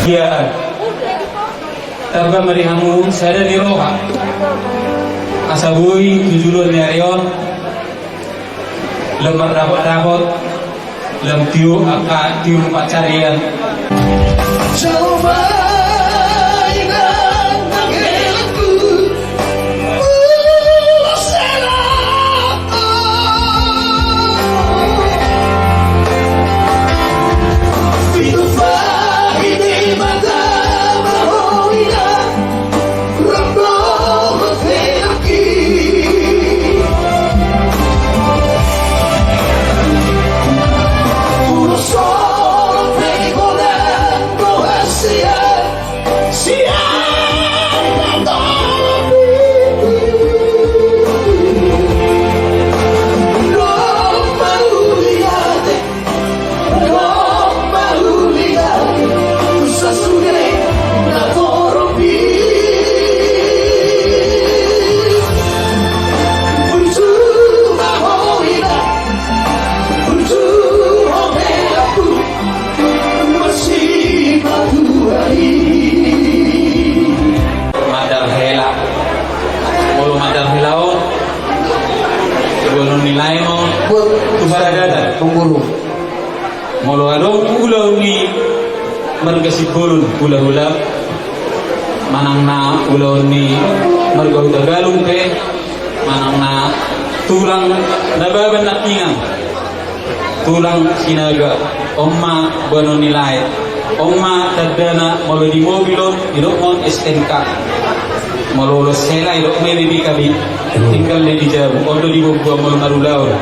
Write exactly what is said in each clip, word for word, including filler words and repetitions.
Ia, tamba ma di hamu sada ni roha. Asa boi tu joloan ni ari on, lam mardapotdapot, lam tio angka tiur pansarian. Mandar hela. Molo mandar hela on, boanon ni lae ma on. Buat tu paradaton. Molo adong ulaon ni marga Simbolon hulahula, manang na ulaon ni marga Hutagalung pe, manang na tulang Nababan Nangkingan, tulang Sinaga, on ma boanon ni lae. On ma tandana, molo di mobil on didok ma on S T N K. Molo ulos hela didok ma i B P K B. Tinggal do di jabu, on do diboan molo marulaon.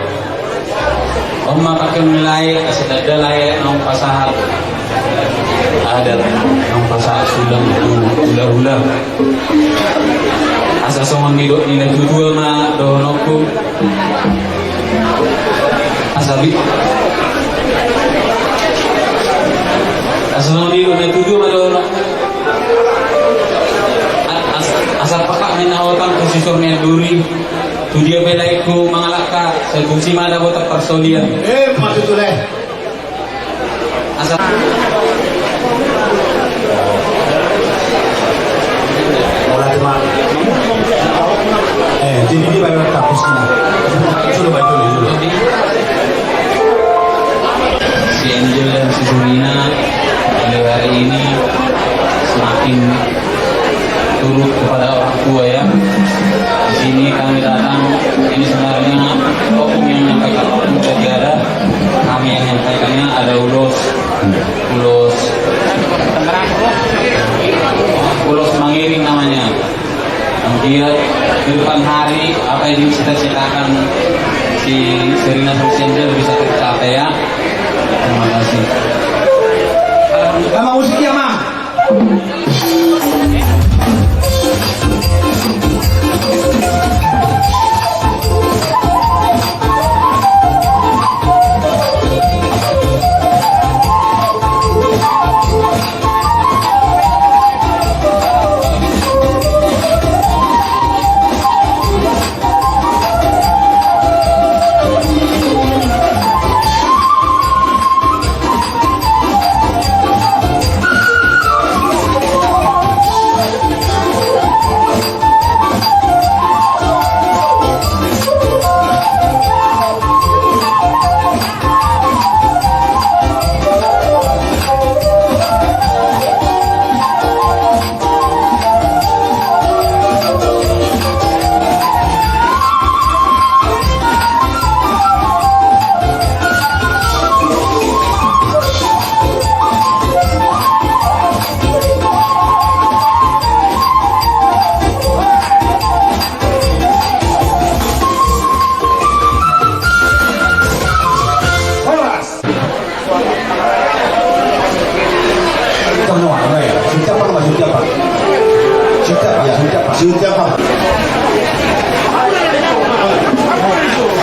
On ma pakeon ni lae, asa tanda lae naung pasahat adat, naung pasahat sulang tu hulahula. Asa songon nidok ni natuatua ma dohononku. Asa bi-, asa songon nidok ni natuatua ma dohononku. A-, as-, asa peka ma inna hotang tu sisor ni anduri. Tu dia pe laengku mangalangka, sai tusi ma dapotan parsaulian. Eh, ma tutu le. Asa. Ola, cuma. Eh, jadi dia baru kapus ini. Sudah baca dulu, sudah. Si Angel dan si Surina, pada hari ini semakin turut kepada orang tua, ya. Di sini kami datang, ini sebenarnya opung yang menyampaikan, opung tidak ada. Kami yang menyampaikannya ada ulos, ulos, ulos mangiring namanya. Mungkin di depan hari apa yang dicita-citakan si Serina sama si Angel bisa tercapai, ya. Terima kasih. Sama musik ya, Mang.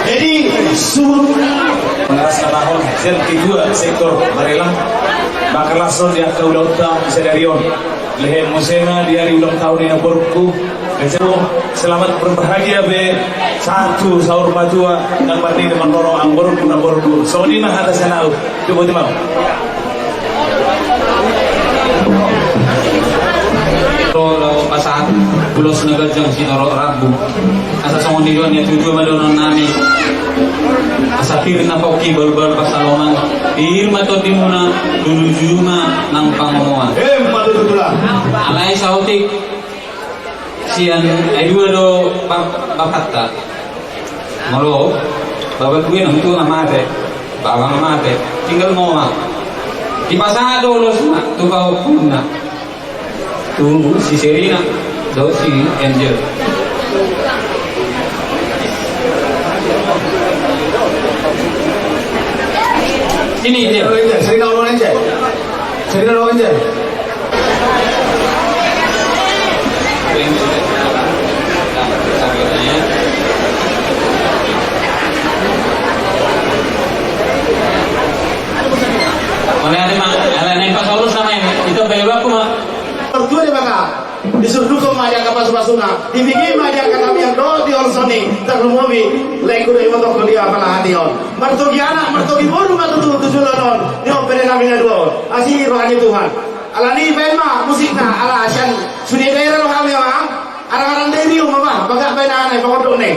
Jadi, Ketua Sektor Barelang, mangkalashon di angka ulaonta sadari on. Lehen muse ma di ari ulang tahun ni namborungku. Selamat berbahagia be, sahat tu saur matua, nang marnini marnono angka namborungku. Songon i ma hata sian ahu. Coba tu mau. Ro laho pasahat ulos na ganjang sitorop rambu. Asa songon i do nian tutu ma dohonon nami. Asa pir na pongki, balu-balu pansalongan. Pir ma tondimuna, dulu juma nang pangomoan. Emma tutu, Tulang. Alai saotik sian ai dua do bap-, bapanta. Molo bapak dua nang tu na mate, bapak na mate, tinggal moa. Dipasahat do ulos na tu pahompuna. Tu si Serina dohot si Angel. Sini, Angel. Serina, olo, Angel. Serina, olo, Angel. Mauliate ma, ala na i pasahat ulos na ma, ito bae baku ma. Martua Debata, disurdukhon ma di angka pasu-pasuna, dibege ma di angka tamiang dohot di holsoni, tarlumobi laengku dohot ibotongku di apala hati on. Martogi anak, martogi boru ma tutu tu joloan on, di on pe nami na dua on. Asi roha ni Tuhan. Alani i baen ma musikna, ala sian sude daerah do hami, Amang. Arang-arang daerah i ma, bah, bagak baen anak i, pangondok na i.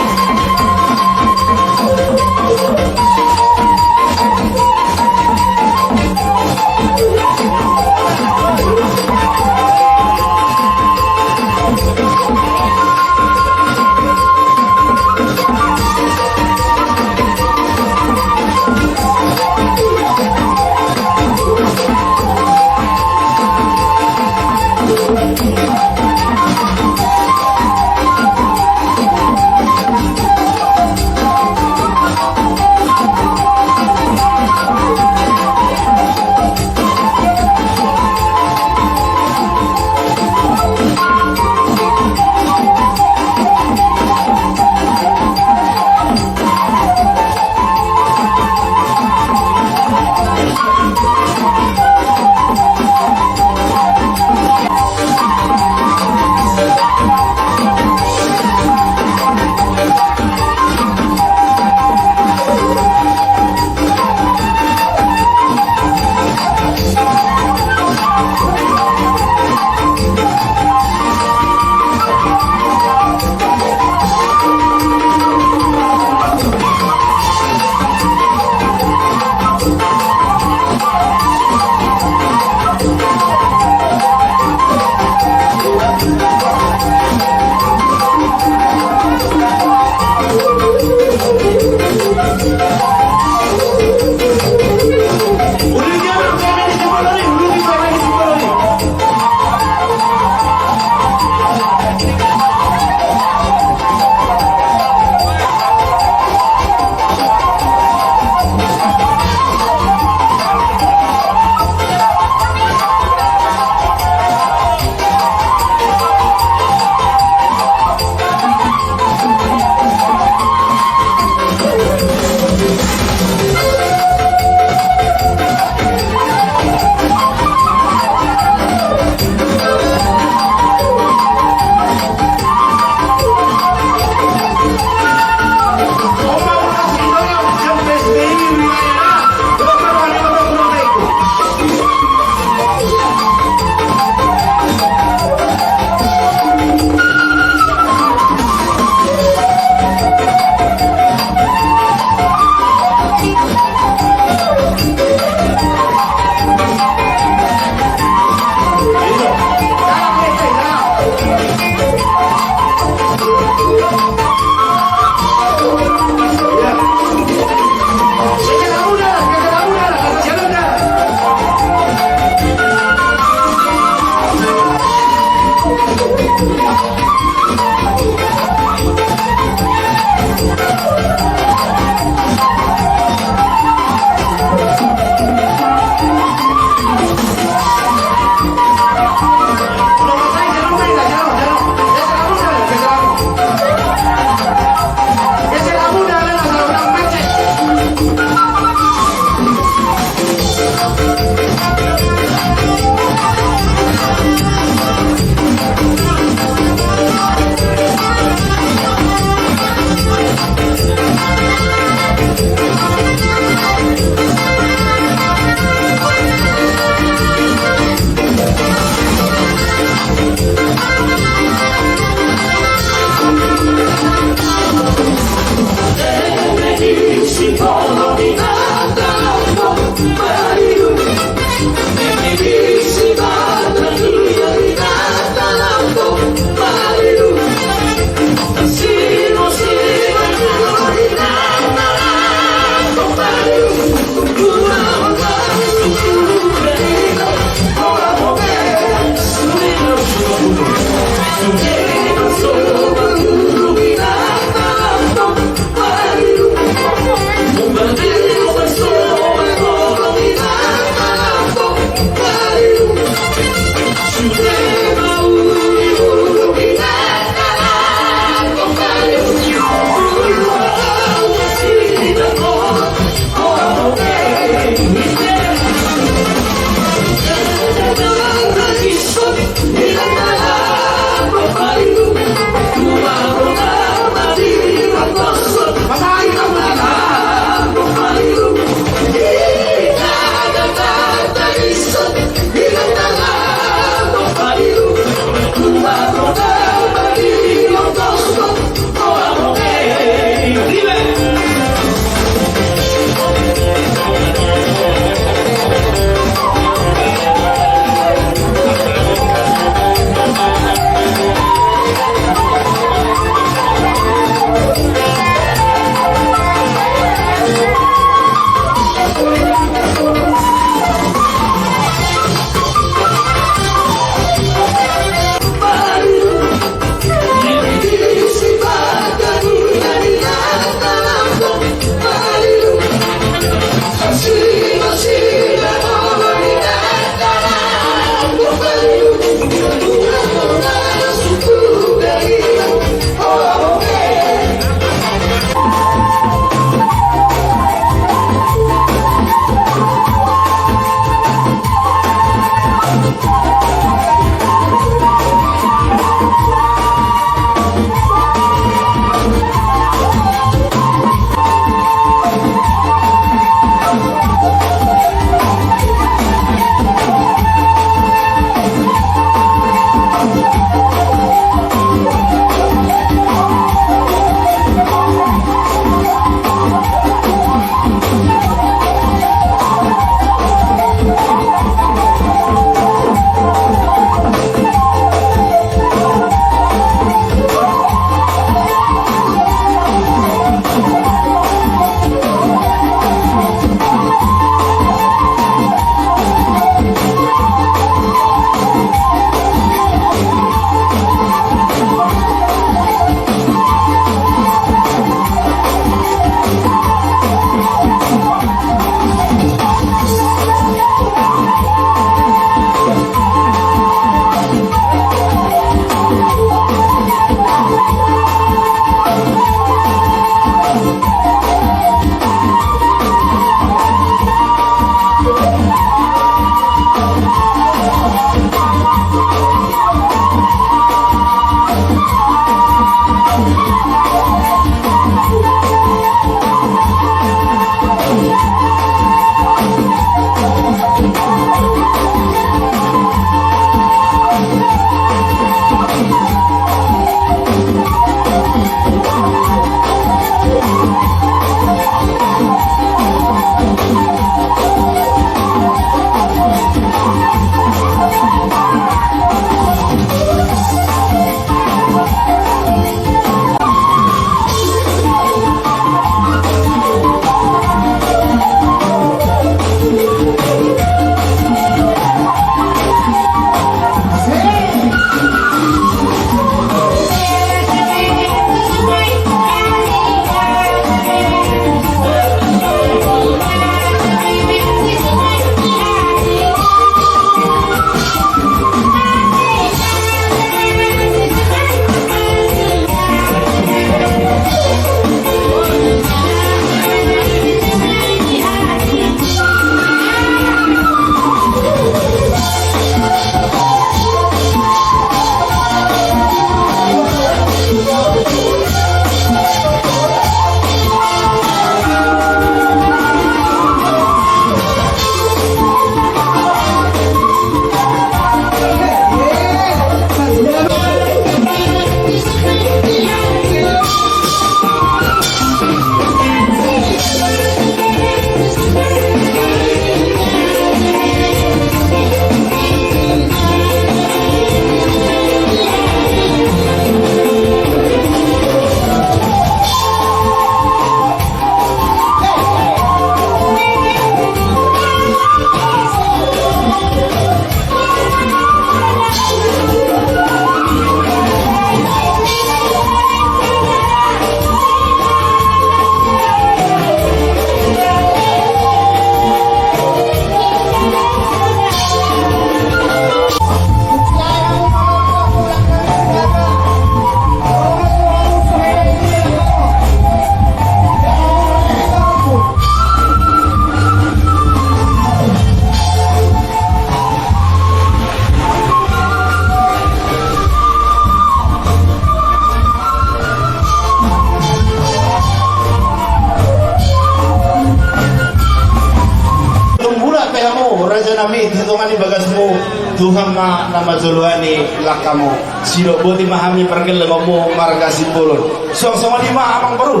Sitonga ni bagasmu, Tuhan ma na manjoloani langkamu. Sidok boti ma hami pargellengonmu marga Simbolon. Suang songon i ma amang boru.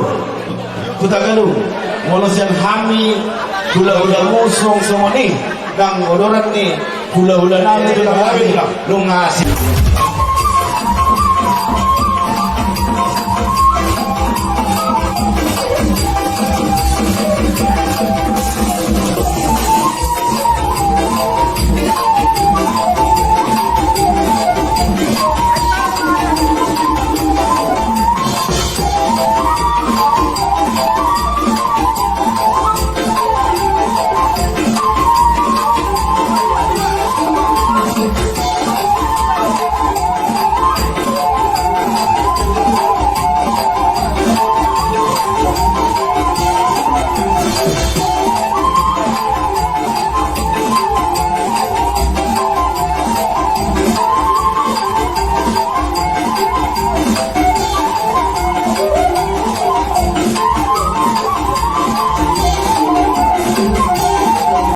Hutagalung, molo sian hami hulahulamu suang songon i, ndang odoran ni hulahula nami tu hami. Nunga si